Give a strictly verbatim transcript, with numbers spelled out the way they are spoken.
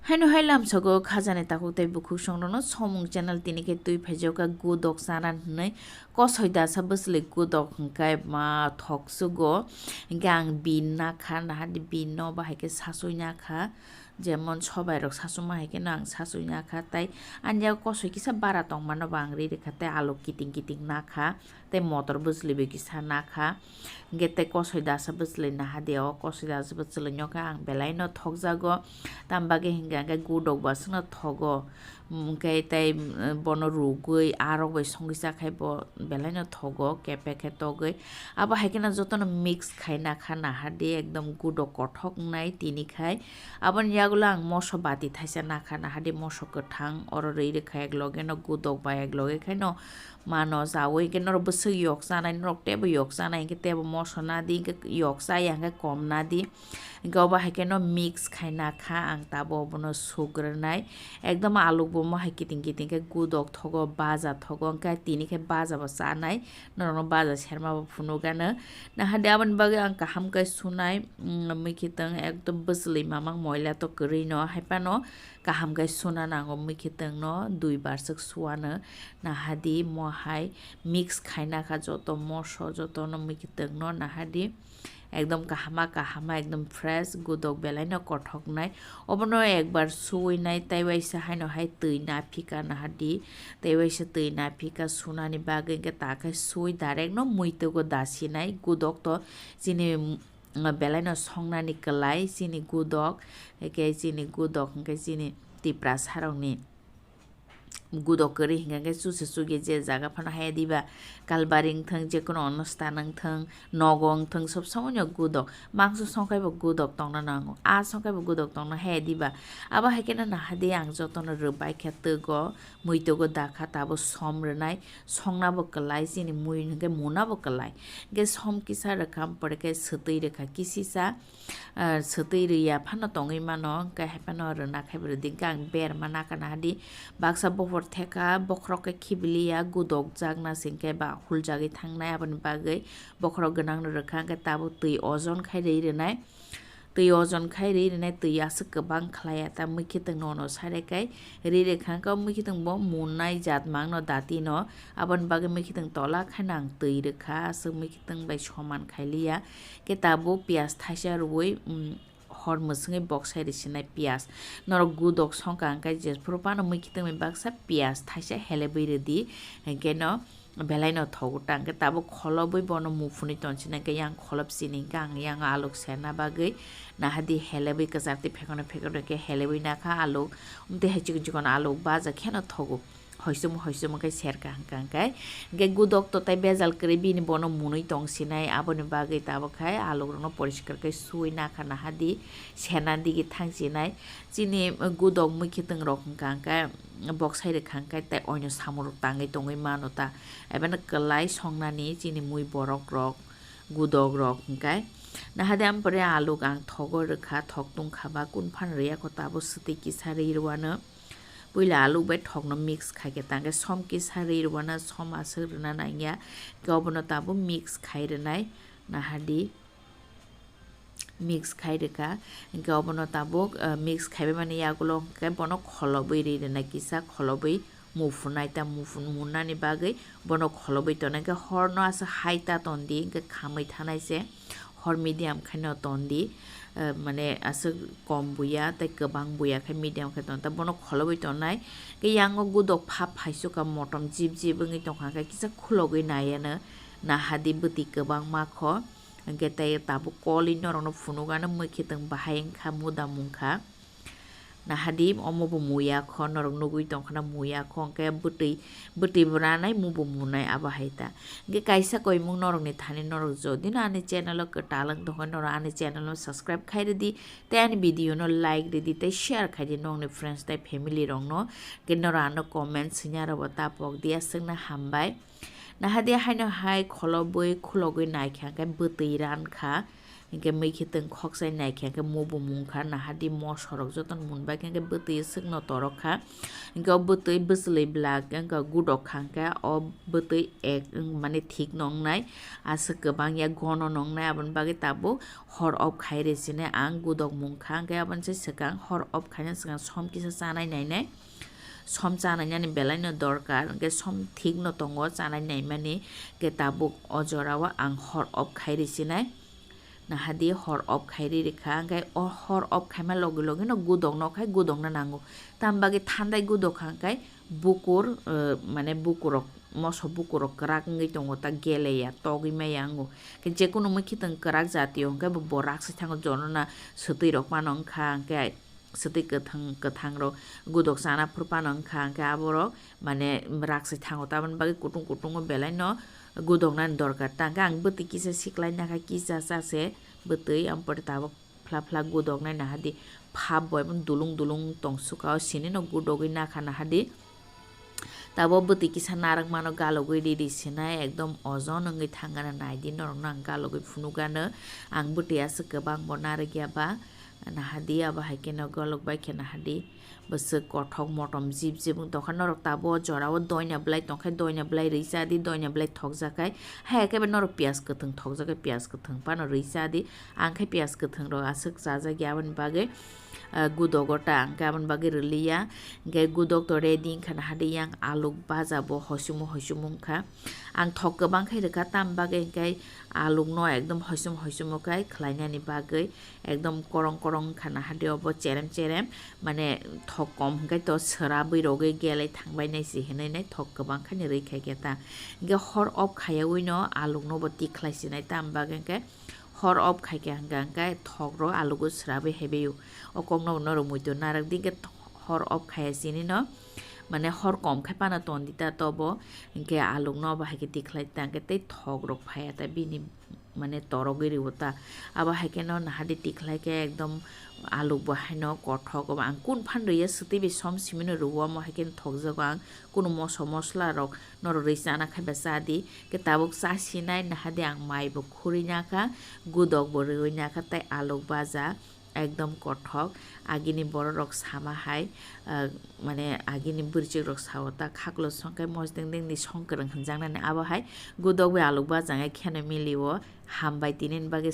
Haino hai lamsogo khajani takhuk tei bukhuk songrokno Somung channel tini khe twi phaijakha gudok chana hwnwi. Kosoi dasa bwswlwi gudok hwnkhe ma thoksugo, hwnkhe ang bin nakha, nahadi bin no bahai khe sasui nakha, jemon sobai rok sasuma hai kheno ang sasui nakha, tei ani yago kosoi kisa bara tongmano bo ang ri rikha tei aluk kiting kiting nakha. Tei motor bwchwlwi bai kisa nakha. Hwnkhe tei kosoi dasa bwchwlwi naha di, o kosoi dasa bwchwlwi no khe ang belai no thokjago. Tamo bagwi hwnkhe ang khe gudok bo aswkno thogo. Hwnkhe tei, mm, bono rugwi arok bai songwi chakhai bo belai no thogo, kepek khe togwi. Abo hai kheno jotono mix khai nakha naha di, ekdom gudok kothok wngnai tini khai. Aboni yagulo ang moso bati thaisa nakha naha di, moso kwthang oro rwi rwkha, ek loge no gudok bai ek loge khaino mano chawi, hwnkhe norok bwswk yok chanai, norok teibo yok chanai, hwnkhe teibo moso nadi, hwnkhe yok chaya hwnkhe kom nadi, hwnkhe obo hai kheno mix khai nakha ang tabuk obono sugrwnai, ekdom aluk bo mohai kiting kiting khe gudok thogo, baja thogo, hwnkhe tini khe baja bo chanai, norokno baja serma bo phunukgano, nahadi aboni bagwi ang kaham khe sunai, mm, mui khitwng ekdom bwchwlwi mamang moila to kwrwi no, hai phano kaham khe suna nango mui khitwng no dui bar swk suano. Nahadi mo hai mix khai nakha joto moso joto no mui khitwng no nahadi ekdom kahama kahama ekdom fresh gudok belai no kothok nai. Obono ekbar suwi nai tei waisa haino hai twi naphika nahadi tei waisa twi naphika sunani bagwi hwnkhe ta khe suwi direct no muitwgo dasi nai gudok to chini belai no songnani kwlai chini gudok, hwnkhe chini gudok hwnkhe chini Tiprasa rokni gudok kwrwi hwnkhe chuse chukya je jaga phano haya diba, kalbari wngthang, jekono onusthan wngthang, nogo wngthang, sob somoino gudok, mangso songkhai bo gudok tongna nango, a songkhai bo gudok tongna haya diba, abo hai kheno nahadi ang jotono rwbaikha twgo, muitwgo dakha tabo som rwnai, songna bo kwlai, chini mui hwnkhe muna bo kwlai. Hwnkhe som kisa rwkha, pore khe swtwi rwkha kisisa, ah, swtwi rwya phano tongwi mano, hwnkhe hai phano rwna khai bo rwdi. Hwnkhe ang berma nakha nahadi, baksa bophor theka, bokhorok khe khibiliya, gudokjak na se hwnkhe ba huljagwi thangnai, aboni bagwi bokhorok gwnang no rwkha, hwnkhe tabuk twi ojon khai rwi rwnai. Twi ojon khai rwi rwnai, twi aswk kwbang khlai ya, ta mui khitwng nono sare kai rwi rwkha, hwnkhe o mui khitwng bo munai jat mang no dati no, aboni bagwi mui khitwng tola khai no ang twi rwkha, aswk mui khitwng bai soman khai liya, khe tabuk piyaj thaisa rwui, um, hor mwswngwi boksai rwsinai piyaj, norok gudok songkha hwnkhe jephuru phano mui khitwng bai baksa piyaj thaisa helebwi rwdi, hwnkhe no belai no thogo ta, hwnkhe tabuk kholobwi bono muphunwi tongsinai, hwnkhe yang kholob chini hwnkhe ang yang aluk serna bagwi nahadi helebwi kwchar twi phekono phekono khe helebwi nakha aluk, umtwi hai chikon chikon aluk baja kheno thogo, hoisom hoisom khe serka hwnkha hwnkhe, hwnkhe gudok to tai bejal kwrwi bini bono munwi tongsinai, aboni bagwi tabuk khai aluk rokno poriskar khe suwi nakha nahadi serna digi thangsinai, chini gudok mui khitwng rok hwnkha hwnkhe boksai rwkha hwnkhe tei oino samung rok tangwi tongwi mano ta. Ebono kwlai songnani chini mui borok rok, gudok rok hwnkhe. Nahadi ampore aluk ang thogo rwkha, thok tungkha ba kun phan rwya kho tabuk swtwi kisa rwi rwano. Puila aluk bai thokno mix khai khe tangkhe som kisa rwi rwano, som aswk rwna nangya. Khe obono tabuk mix khai rwnai nahadi. Mix khai rwkha, hwnkhe obono tabuk, ah, mix khaibai mani yagulo hwnkhe bono kholobwi ri rwnai, kisa kholobwi muphunai ta, muphun munnani bagwi bono kholobwi tonai, hwnkhe horno aswk hai ta tondi, hwnkhe khamwi thanai se hor medium khaino tondi, ah, mane aswk kom buya tei kwbang buya khe medium khe tonta, bono kholobwi tonai. Hwnkhe yango gudok phap phaisukha, motom jip jip wngwi tongkha, hwnkhe kisa khulogwi naiya no nahadi bwtwi kwbangma kho. Hwnkhe tei tabuk kolwi norokno phunukgano mui khitwng bahai wngkha, muda mungkha. Nahadi omo bo muya kho, norok nugwi tongkhana muya kho, hwnkhe bwtwi, bwtwi bo ranai mu bo munai abo hai ta. Hwnkhe kaisa koimung norokni thani norok jodi no ani channel o kwtal wng tongkha norok ani channel no subscribe khai rwdi, tei ani video no like rwdi, tei share khaidi nokni friends tei family rokno. Hwnkhe norok ano comment swina rokbo ta pokdi, aswkno hambai. Nahadi haino hai kholobwi khulogwi naikha hwnkhe bwtwi rankha. Hinkhe mui khitwng khokchai naikha, hinkhe mubu mungkha, nahadi mosorok jotono munbakha, hinkhe bwtwi swkno torokha. Hinkhe o bwtwi bwchwlwi bwlak, hinkhe gudok kha, hinkhe o bwtwi ek, mane thikno wngnai, aswk kwbangya gono no wngnai, aboni bagwi tabuk hor off khai rw sini ang gudok mungkha, hinkhe aboni se swkang hor off khaina swkang som kisa chanai nainai. Som chanai nani belai no dorkar, hinkhe som thik no tongo chanai naimani, hinkhe tabuk o jora o ang hor off khai rw sinai. Nahadi hor off khai rw rikha, hinkhe o hor off khaima logi logi no gudok no khai gudok no nango. Tam bagwi thandai gudok kha hinkhe bukur, eh, mane bukurok, moso bukurok kwrak wngwi tongo, ta geleya, togwi maya wngo. Hinkhe jekunu mui khitwng kwrak jatiyo hinkhe bo, bo rak se thango, jorona swtwi rok phano wngkha, hinkhe swtwi kwthang, kwthang rok gudok chana phuru phano wngkha, hinkhe aborok mane rak se thango, tamoni bagwi kutung kutungo belai no gudok nani dorkar ta, hinkhe ang bwtwi kisa siklai nakha, kisa cha se bwtwi, ampore tabuk phla phla gudok nai nahadi phap bo ebo dulung dulung tong sukha, o sini no gudogwi nakha nahadi. Tabuk bwtwi kisa narwkmano galogwi riri sinai, ekdom ojon wngwi thangana naidi norokno ang galogwi phunukgano. Ang bwtwi aswk kwbangbo narwkya ba, nahadi abo hai kheno galokbaikha nahadi. Bwswk kothok motom jip jip wng tongkha, norok tabuk o jorao doina bwlai tongkha, doina bwlai rwi chadi, doina bwlai thokjakkhai. Hai khe norok piyaj kwthwng thokjakkhai, piyaj kwthwng phano rwi chadi. Ang khe piyaj kwthwng rok aswk chajakya, aboni bagwi ah, gudogo ta, hinkhe aboni bagwi rwliya. Hinkhe gudok to ready wngkha nahadi, yang aluk baja bo hoisumo hoisumo wngkha. Ang thok kwbang khai rwkha, tam bagwi hinkhe alukno ekdom hoisumo hoisumo khai khlainani bagwi ekdom korong korong wngkha nahadi, obo cherem cherem, mane thok kom hinkhe to swrabwi rogwi gelai thangbai nai se hinwi nai thok kwbang khai rwi khai khe ta. Hinkhe hor off khayawino alukno bo tikhlai sinai, tam bagwi hinkhe hor off khai khe hwnkha hwnkhe thok rok aluk o swrabwi hai bai o. O kok no norok muitu narwk di, hwnkhe hor off khaya sini no, mane hor kom khai phano ton di ta tobo, hinkhe aluk no bo hai khe tikhlai ta, hinkhe tei thok rok phaya ta bini, mane torogwi rw o ta. Abo hai khe no nahadi tikhlai khe ekdom aluk bo haino kothok, obo ang kun phan rw ya, swtwi bai som simi no rw o, omo hai khe no thokjago ang, kunu moso mosla rok norok rwi chana khai ba cha di. Khe tabuk cha sinai nahadi, ang mai bo khurui nakha, gudok bo rwi nakha, tei aluk baja ekdom kothok. Agini borok rok sama hai, ah, mane agini bwrwchwk rok sao ta, khaklo songkhe mosdeng deng ni songkwrwng hwnjaknani, abo hai gudok bai aluk baja wngkhe kheno mili o. Hambai tini ni bagwi.